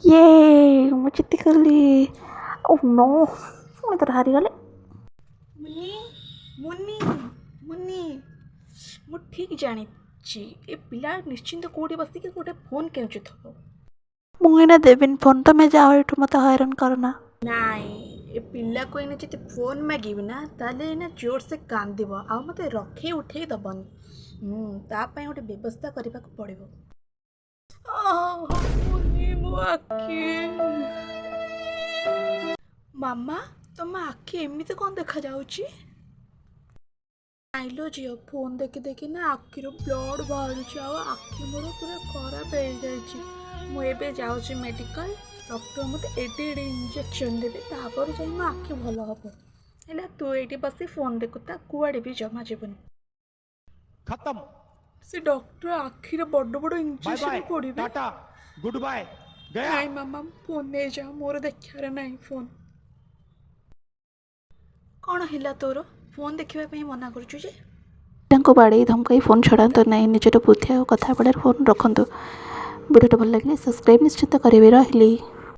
ୟେ, ମୁଁ ଜିତିଗଲି। ଓ ନୋ, ପୁଣି ଥରେ ହାରିଗଲି। ମୁନି, ମୁନି, ମୁନି! ମୁଁ ଠିକ୍ ଜାଣିଛି, ଏ ପିଲା ନିଶ୍ଚିନ୍ତ କେଉଁଠି ବସିକି ଗୋଟେ ଫୋନ୍ କେଞ୍ଚୁଥିବ। ମୁଁ ଏଇନା ଦେବିନି ଫୋନ୍, ତମେ ଯାଅ ଏଠୁ, ମୋତେ ହଇରାଣ କରନା। ନାଇଁ, ଏ ପିଲାକୁ ଏଇନା ଯଦି ଫୋନ୍ ମାଗିବି ନା, ତାହେଲେ ଏଇନା ଜୋରସେ କାନ୍ଦିବ ଆଉ ମୋତେ ରଖେଇ ଉଠେଇ ଦେବନି। ତା ପାଇଁ ଗୋଟେ ବ୍ୟବସ୍ଥା କରିବାକୁ ପଡ଼ିବ। ମୁନି, ମୋ ଆଖି! ମାମା, ତମ ଆଖି ଏମିତି କ'ଣ ଦେଖାଯାଉଛି? ନାଇଁଲୋ ଝିଅ, ଫୋନ୍ ଦେଖି ଦେଖି ନା ଆଖିରୁ ବ୍ଲଡ଼ ବାହାରୁଛି ଆଉ ଆଖି ମୋର ପୁରା ଖରାପ ହେଇଯାଇଛି। ମୁଁ ଏବେ ଯାଉଛି ମେଡ଼ିକାଲ। ଡକ୍ଟର ମୋତେ ଏଡ଼େ ଏଡ଼େ ଇଞ୍ଜେକ୍ସନ୍ ଦେବେ, ତାପରେ ଯାଇ ମୋ ଆଖି ଭଲ ହେବ। ହେଲା, ତୁ ଏଇଠି ବସି ଫୋନ୍ ଦେଖୁଥା, କୁଆଡ଼େ ବି ଜମା ଯିବୁନି। खत्म। ସେ ଡକ୍ଟର ଆଖିରେ ବଡ଼ ବଡ଼ बाय। Injection bye. ପଡ଼ିବେ। टाटा, गुड बाय, गया। ନାଇଁ ମାମା, ଫୋନ୍ ନେଇଯାଅ, ମୋର ଦେଖିବାର ନାହିଁ ଫୋନ୍। କ'ଣ ହେଲା ତୋର? ଫୋନ୍ ଦେଖିବା ପାଇଁ ମନା କରୁଛୁ ଯେ? ତାଙ୍କୁ ବାଡ଼େଇ ଧମକାଇ ଫୋନ୍ ଛଡ଼ାନ୍ତୁ ନାହିଁ। ନିଜର ବୁଦ୍ଧି ଆଉ କଥା ବଳରେ ଫୋନ୍ ରଖନ୍ତୁ। ଭିଡ଼ିଓଟା ଭଲ ଲାଗିଲେ ସବସ୍କ୍ରାଇବ୍ ନିଶ୍ଚିତ କରିବେ। ରହିଲି।